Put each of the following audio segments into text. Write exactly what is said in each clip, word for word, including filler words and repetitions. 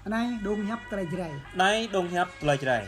Anai dong hiăp tơlơi Jrai. Anai dong hiăp tơlơi Jrai.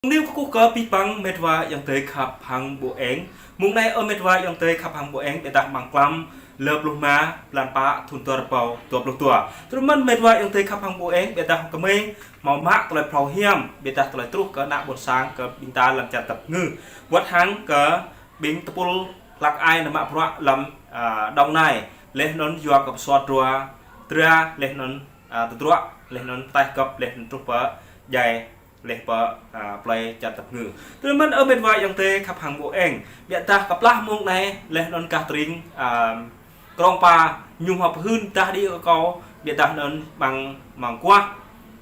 Ñu kơkuh kơ abih bang met wa ayŏng adơi khăp hăng ƀô eng. Mông anai ơ met wa ayŏng adơi khăp hăng ƀô eng, biă dah amăng klăm lơ pluh rơma, blan pă, thun dua rơbâo dua pluh dua. Tui anŭn mơ̆n met wa ayŏng adơi khăp hăng ƀô eng, biă dah kơmơi hmâo mă tơlơi phrâo hiam, biă dah tơlơi truh kơ ană ƀôn sang kơ ƀing ta lăm čar Dap Kơngư. Wơ̆t hăng kơ ƀing tơpul hlak ai nao mă bruă lăm, a, Đồng Nai. Laih anŭn yua kơ pơsuat dua, dra, laih anŭn, a, tơdruă, laih anŭn taih gŏp, laih anŭn truh pơ djai, laih pơ, a, plơi čar Dap Kơngư. Tui anŭn mơ̆n ơ met wa ayŏng adơi khăp hăng ƀô eng. Biă dah kơplah mông anai, laih anŭn gah tơring, a, Krông Pa ñu hmâo pơhưn dah đĭ kơ kâo, biă dah anŭn amăng mơguah.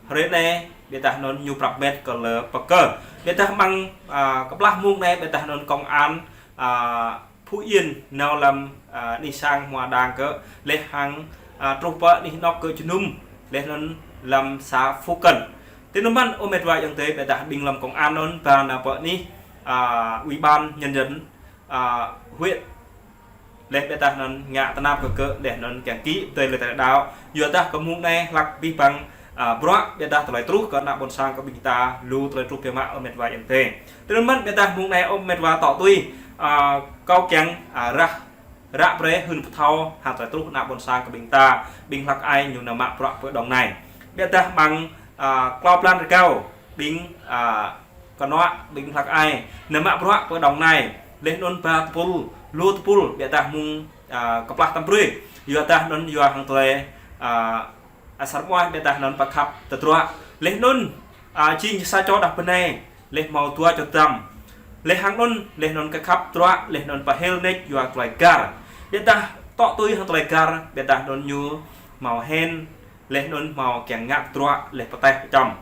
Hrơi anai, biă dah anŭn ñu prăp met kơ lơ pơkơ. Biă dah amăng, a, kơplah mông anai, biă dah anŭn công an, a, Phú Yên nao lăm, a, anih sang hmua đang kơ, laih hăng, a, truh pơ anih anŏk kơ jơnum, laih anŭn lăm xã Phú Cần. Tui anŭn mơ̆n ơ met wa ayŏng adơi, biă dah ƀing lăm công an anŭn ba nao pơ anih, a, Ủy ban Nhân dân, a, huyện. Laih biă dah anŭn ngă tơnap kơ gơ̆, laih anŭn kiăng kĭ tơlơi lĕ tơlơi đaŏ. Yua dah kơ mông anai hlak abih bang, a, bruă, biă dah tơlơi truh kơ ană ƀôn sang kơ ƀing ta, lu tơlơi truh biă mă ơ met wa ayŏng adơi. Tui anŭn mơ̆n biă dah mông anai ơ met wa tŏ tui, a, kâo kiăng, a, ră, ră brơi hưn pơthâo hăng tơlơi truh ană ƀôn sang kơ ƀing ta, ƀing hlak ai ñu nao mă bruă pơ Đồng Nai. Biă dah amăng, a, klâo blan rơgao, ƀing, a, kơnuă ƀing hlak ai nao mă bruă pơ Đồng Nai. Laih anŭn ba tơpul, lu tơpul, biă dah mông, a, kơplah tăm brơi. Yua dah anŭn yua hăng tơlơi, a, asar muah, biă dah anŭn pơkhăp tơdruă. Laih anŭn, a, jing sa čô đah bơnai, laih hmâo dua čô dăm. Laih hăng anŭn, laih anŭn kơkhăp tơdruă, laih anŭn pơhil nač yua tơlơi gar. Biă dah tŏ tui hăng tơlơi gar, biă dah anŭn ñu hmâo hen, laih anŭn hmâo kiăng ngă tơdruă, laih pơtaih pơčăm.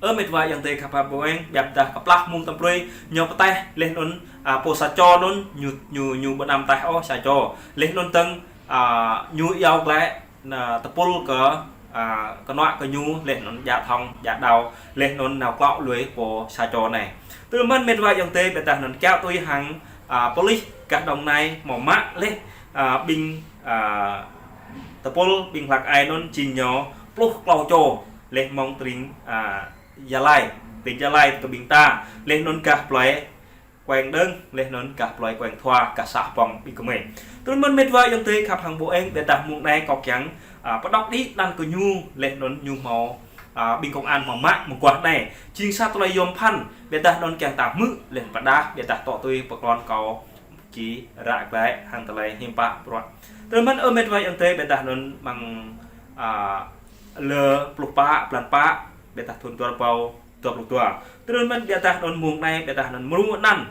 Ơ met wa ayŏng adơi khăp hăng ƀô eng, biă dah kơplah mông tăm brơi, ñu pơtaih, laih anŭn, a, pô sa čô anŭn, ñu, ñu, ñu ƀu anăm taih ôh sa čô. Laih anŭn tơ̆ng, a, ñu iâu glaĭ, na tơpul kơ, a, kơnuă kơ ñu, laih anŭn djă thŏng, djă đao, laih anŭn nao klŏ lui pô sa čô anai. Tui anŭn mơ̆n met wa ayŏng adơi, biă dah anŭn kiaŏ tui hăng, a, pôlis gah Đồng Nai hmâo mă laih, a, ƀing, a, tơpul ƀing hlak ai anŭn jing ñu pluh klâo čô, laih mơ̆ng tơring, a, Gia Lai, tơring Gia Lai kơ ƀing ta, laih anŭn gah plơi Quảng Đông, laih anŭn gah plơi Quảng Thua, gah xã Pông ƀing kơmơi. Tui anŭn mơ̆n met wa ayŏng adơi khăp hăng ƀô eng, biă dah mông anai kâo kiăng, a, pơđŏk đĭ anăn kơ ñu, laih anŭn ñu hmâo, a, ƀing công an hmâo mă mơguah anai. Jing sa tơlơi yôm phăn, biă dah anŭn kiăng ta hmư̆, laih pơdah, biă dah tŏ tui pơklŏn kâo či ră glaĭ hăng tơlơi hiư̆m pă bruă. Tui anŭn mơ̆n ơ met wa ayŏng adơi, biă dah anŭn amăng, a, lơ pluh pă, blan pă, biă dah thun dua rơbâo dua pluh dua. Tui anŭn mơ̆n biă dah anŭn mông anai, biă dah anŭn mrô anăn,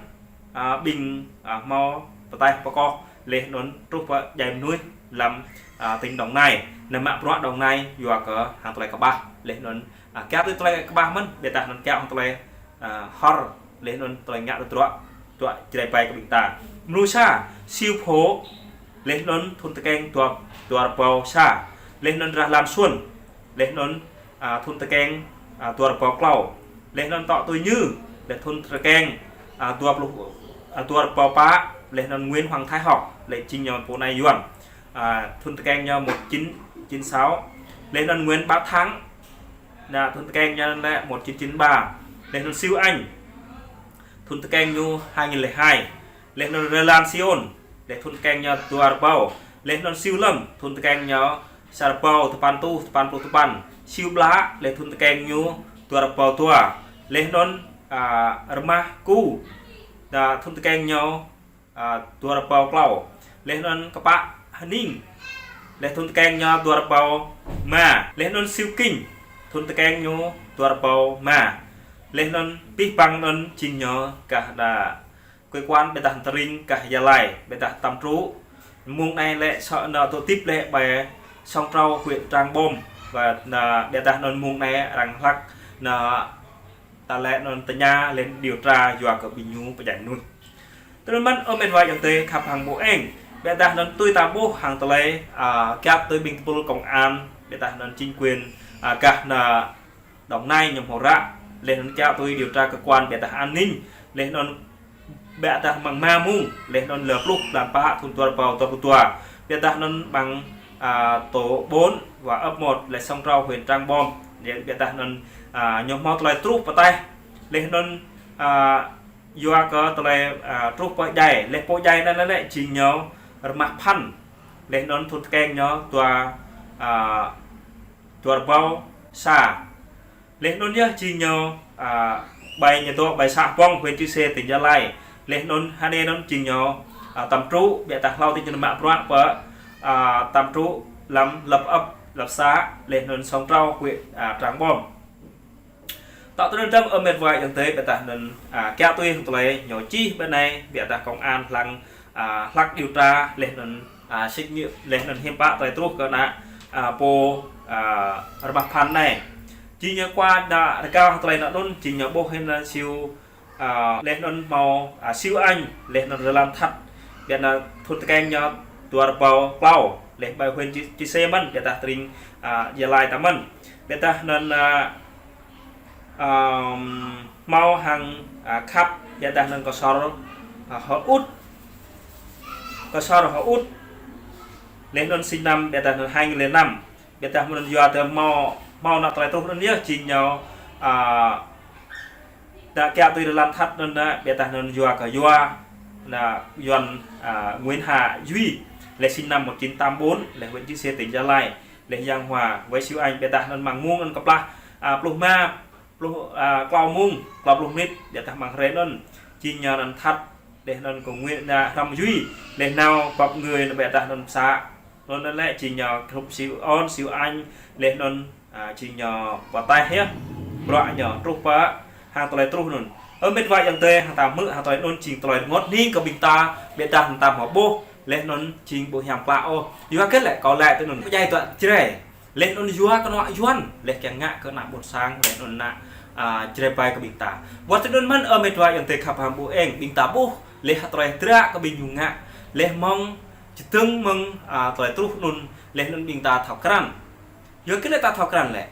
a, ƀing, a, hmâo pơtaih pơkoh, laih anŭn truh pơ djai mơnuih lăm, a, tỉnh Đồng Nai. Nao mă bruă Đồng Nai, yua kơ hăng tơlơi kơƀah, laih anŭn, a, kiaŏ tui tơlơi kơƀah mơ̆n, biă dah anŭn kiaŏ hăng tơlơi, a, hor, laih anŭn tơlơi ngă tơdruă, tơdruă Jrai ƀai kơ ƀing ta. Mrô sa, Siu Phô, laih anŭn thun tơkeng dua, dua rơbâo sa, laih anŭn Rah Lan Suôn, laih anŭn, a, thun tơkeng, a, dua rơbâo klâo, laih anŭn tŏ tui ñu, laih thun tơkeng, a, dua pluh, a, dua rơbâo pă, laih anŭn Nguyễn Hoàng Thái Học, laih jing ñu pô anai Yuan. A, thun tơkeng ñu một chín chín sáu, laih anŭn Nguyễn Bá Thắng, na thun tơkeng ñu lĕ một chín chín ba, laih anŭn Siu Anh, thun tơkeng ñu hai nghìn lẻ hai, laih anŭn Rah Lan Siôn, laih thun tơkeng ñu dua rơbâo, laih anŭn Siu Lâm, thun tơkeng ñu sa rơbâo tơpăn rơtuh tơpăn pluh tơpăn, Siu Blă, laih thun tơkeng ñu dua rơbâo dua, laih anŭn, a, Rơmah Ku, na thun tơkeng ñu, a, dua rơbâo klâo, laih anŭn Kpă H'Ning, laih thun tơkeng ñu dua rơbâo rơma, laih anŭn Siu Kinh, Thŭn tơkeng ñu dua rơbâo rơma. Laih anŭn pih păng anŭn jing ñu gah đa quê quán ƀiădah tơring gah Gia Lai, ƀiădah tăm tru. Mông anai lĕ sŏ nao tŏ tip lĕ ƀơi Sông Trâu huyện Trảng Bom. Wă nă ƀiădah anŭn mông anai arăng hlăk nă ta lĕ anŭn tơña laih anŭn điều tra yua kơ ƀing ñu pơdjai mơnuih. Tui anŭn mơ̆n ơ mĕt wa ayŏng adơi khăp hăng ƀu eng. Ƀiădah anŭn tui ta ƀuh hăng tơlơi, a, kiăo tui ƀing tơpul công an, ƀiădah anŭn chính quyền, a, gah nă Đồng Nai ñu hmâo ră, laih anŭn kiăo tui điều tra cơ quan ƀiădah an ninh, laih anŭn ƀiădah mơ̆ng rơma mông, laih anŭn lơ pluh blan pă thŭn dua rơbâo dua pluh dua. Ƀiădah anŭn ƀăng, a, tổ bốn và ấp một laih Sông Trâu huyện Trảng Bom. Laih ƀiădah anŭn, a, ñu hmâo tơlơi truh pơtaih. Laih anŭn, a, yua kơ tơlơi, a, truh pơdjai, laih pơdjai anŭn lĕ jing ñu Rơmah Phan. Laih anŭn thŭn tơkeng ñu dua, a, dua rơbâo sa. Laih anŭn yơh jing ñu, a, ƀơi ñu dŏ ƀơi xã Bông, huyện Chư Sê, tỉnh Gia Lai. Laih anŭn hơnê anŭn jing ñu, a, tăm tru, ƀiădah hlâo tih ñu mă bruă pơ, a, tăm tru lăm lăp ăp, lăp xã, laih anŭn Sông Trâu, huyện, a, Trảng Bom. Tŏ tui anŭn tơm ơ mĕt wa ayŏng adơi ƀiădah anŭn, a, kiăo tui hăng tơlơi ñu čih ƀơi anai ƀiădah công an lăng, a, hlăk điều tra laih anŭn, a, sĭt ñu laih anŭn hiư̆m pă tơlơi truh kơ nă, a, pô, a, Rơmah Phan anai. Jing ñu kua đa rơkâo hăng tơlơi nă anŭn jing ñu ƀuh hĭn nă Siu, a, laih anŭn hmâo, a, Siu Anh laih anŭn Rơlan Thăt. Ƀiădah thŭn tơkeng ñu dua rơbâo klâo laih ƀơi huyện Chư, Chư Sê mơ̆n ƀiădah tơring, a, Gia Lai ta mơ̆n. Ƀiădah anŭn, a, ưm, hmâo hăng, a, khăp, ƀiădah anŭn Ksor, a, Hơŭt. Ksor Hơŭt. Laih anŭn sinh năm, ƀiădah anŭn hai nghìn lẻ năm. Ƀiădah anŭn yua tơ hmâo, hmâo nă tơlơi truh anŭn yơh jing ñu, a, nă kiăo tui Rơlan Thăt anŭn nă, ƀiădah anŭn yua kơ yua, nă Yuan, a, Nguyễn Hà Duy. Laih sinh năm một chín tám bốn, laih huyện Chư Sê tỉnh Gia Lai. Laih Yang Hoa, wai Siu Anh, ƀiădah anŭn mơ̆ng mông anŭn kơplah, a, pluh rơma, pluh, a, klâo mông, klâo pluh mơnit, ƀiădah mơ̆ng hrơi anŭn. Jing ñu anŭn Thăt, laih anŭn kơ Nguyễn, a, Hrăm Duy, laih nao băp người nă ƀiădah anŭn pơsă. Anŭn lĕ jing ñu group Siu On, Siu Anh, laih anŭn, a, jing ñu pơtaih yơh. Bruă ñu truh pơ hăng tơlơi truh anŭn. Ơ mĕt wa ayŏng adơi, hăng ta hmư̆ hăng tơlơi anŭn jing tơlơi rơngot hning kơ ƀing ta, ƀiădah hăng ta hmâo ƀuh, laih anŭn jing ƀu hiam klă ôh. Yua kơ lĕ kâo lĕ tui anŭn pơdjai dua Jrai. Laih anŭn yua kơ nă Yuan, laih kiăng ngă kơ nă ƀôn sang, laih anŭn nă, a, Jrai ƀai kơ ƀing ta. Wơ̆t tui anŭn mơ̆n ơ mĕt wa ayŏng adơi khăp hăng ƀu eng, ƀing ta ƀuh, laih tơlơi dra kơ ƀing ñu ngă, laih mơ̆ng čơdơ̆ng mơ̆ng, a, tơlơi truh anŭn, laih anŭn ƀing ta thâo krăn. Yua kơ lĕ ta thâo krăn lĕ.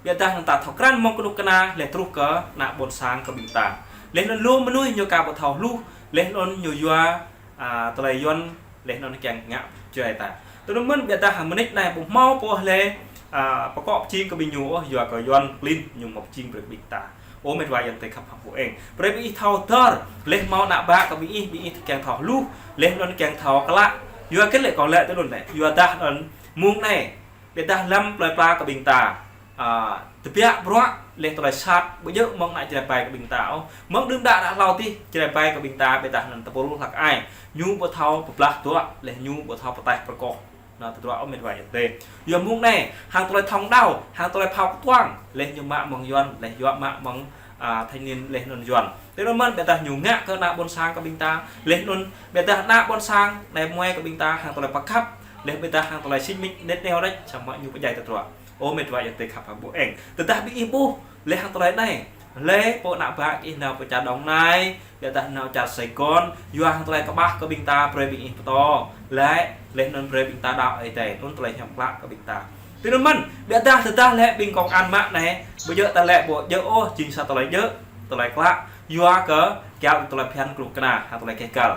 Ƀiădah anŭn ta thâo krăn mơ̆ng kơnuk kơna, laih truh kơ nă ƀôn sang kơ ƀing ta. Laih anŭn lu mơnuih ñu ka ƀu thâo hluh, laih anŭn ñu yua, a, tơlơi Yuan, laih anŭn kiăng ngă Jrai ta. Tui anŭn mơ̆n ƀiădah hăng mơnit anai ƀu hmâo pô laih, a, pơkŏ pơjing kơ ƀing ñu ôh, yua kơ Yuan klin ñu hmâo pơjing brơi ƀing ta. Ơ mĕt wa ayŏng adơi khăp hăng ƀu eng. Brơi ƀing ih thâo dơr, laih hmâo ană bă kơ ƀing ih, ƀing ih kiăng thâo hluh, laih anŭn kiăng thâo klă. Yua kơ lĕ kâo lĕ tui anŭn lĕ. Yua dah anŭn mông anai, ƀiădah lăm plơi pla kơ ƀing ta, a, tơbiă bruă, laih tơlơi sat, ƀu djơ̆ mơ̆ng nă Jrai ƀai kơ ƀing ta ôh. Mơ̆ng đưm đă đă hlâo tih, Jrai ƀai kơ ƀing ta, ƀiădah anŭn tơpul hlăk ai. Ñu ƀu thâo pơblah tuă, laih ñu ƀu thâo pơtaih pơrơkoh. Nă tơdruă ơ mĕt wa ayŏng adơi. Yua mông anai, hăng tơlơi thŏng đao, hăng tơlơi phao kơtuang, laih ñu mă mơ̆ng Yuan, laih yua mă mơ̆ng, a, thanh niên laih anŭn Yuan. Tui anŭn mơ̆n ƀiădah ñu ngă kơ nă ƀôn sang kơ ƀing ta, laih anŭn ƀiădah nă ƀôn sang, anai muai kơ ƀing ta, hăng tơlơi pơkhăp, laih ƀiădah hăng tơlơi sĭt nik, net neo đĕč, samơ̆ ñu pơdjai tơdruă. Ơ mĕt wa ayŏng adơi khăp hăng ƀu eng. Tơdah ƀing ih ƀuh, laih hăng tơlơi anai. Laih pô ană bă ih nao pơ čar Đồng Nai, ƀiădah nao čar Sài Gòn, yua hăng tơlơi kơƀah kơ ƀing ta brơi ƀing ih pơtô. Laih, laih anŭn brơi ƀing ta đaŏ ai tơi, anŭn tơlơi hiam klă kơ ƀing ta. Tui anŭn mơ̆n, ƀiădah tơdah lĕ ƀing công an mă anai, ƀu djơ̆ ta lĕ ƀu djơ̆ ôh, jing sa tơlơi djơ̆, tơlơi klă, yua kơ kiăo tơlơi phiăn kơnuk kơna, hăng tơlơi keh găl.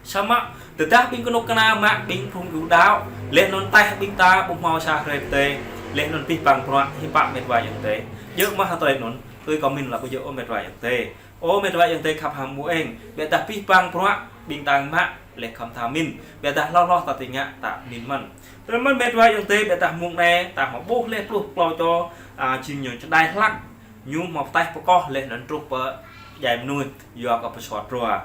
Samơ̆, tơdah ƀing kơnuk kơna mă ƀing phung yu đaŏ, laih anŭn taih ƀing ta ƀu hmâo sa hrơi tơi, laih anŭn pih păng bruă hiư̆m pă mĕt wa ayŏng adơi. Djơ̆ mơ̆ hăng tơlơi anŭn, tui kâo min lă ƀu djơ̆ ơ mĕt wa ayŏng adơi. Ơ mĕt wa ayŏng adơi khăp hăng ƀu eng, ƀiădah pih păng bruă ƀing ta mă, laih khŏm tha min, ƀiădah hloh hloh ta tơña ta min mơ̆n. Tui anŭn mơ̆n mĕt wa ayŏng adơi, ƀiădah mông anai, ta hmâo ƀuh laih pluh klâo čô, a, jing ñu čơđai hlăk, ñu hmâo pơtaih pơkoh laih anŭn truh pơ djai mơnuih, yua kơ pơsuat rua.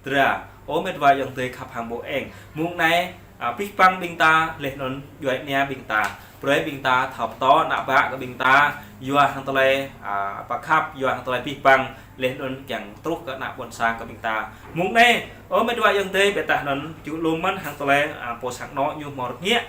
Tơdra, ơ mĕt wa ayŏng adơi khăp hăng ƀu eng. Mông anai, a, pih păng ƀing ta, laih anŭn djuai ania ƀing ta. brơi ƀing ta thâo pơtô ană bă kơ ƀing ta, yua hăng tơlơi, a, pơkhăp, yua hăng tơlơi abih bang, laih anŭn kiăng truh kơ ană ƀôn sang kơ ƀing ta. Mơ̆ng anai, ơ met wa ayŏng adơi, ƀiădah anŭn, ču lŏm mơ̆n hăng tơlơi, a, pô sang anŏ ñu hmâo rơngiă.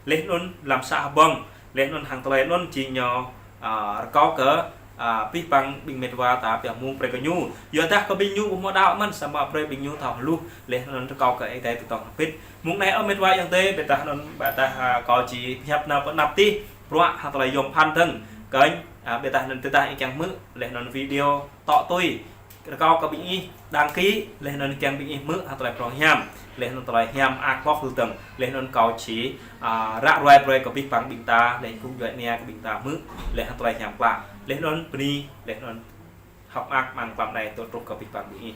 Laih anŭn lăm să hơbông, laih anŭn hăng tơlơi anŭn či ñu, a, rơkâo kơ, a, abih bang ƀing met wa ta pioh mơ̆ng brơi kơ ñu. Yua dah kơ ƀing ñu ƀu hmâo đaŏ mơ̆n, samơ̆ brơi ƀing ñu thâo hluh, laih anŭn rơkâo kơ Ơi Adai tui tong hơbĭt. Mơ̆ng anai ơ met wa ayŏng adơi, ƀiădah anŭn, ƀiădah, a, kâo či pơhiăp nao pơ anăp tih, bruă hăng tơlơi yôm phăn dơ̆ng. Kơnh, a, ƀiădah anŭn tơdah ih kiăng hmư̆, laih anŭn video tŏ tui. Rơkâo kơ ƀing ih đăng ký, laih anŭn kiăng ƀing ih hmư̆ hăng tơlơi prŏng hiam, laih anŭn tơlơi hiam ak hloh hơdơ̆ng, laih anŭn kâo či, a, ră ruai brơi kơ abih bang ƀing ta, laih kơ djuai ania kơ ƀing ta hmư̆, laih hăng tơlơi hiam klă, laih anŭn bơni, laih anŭn hơ̆k mơak amăng tlam anai tŏ truh kơ abih bang ƀing ih.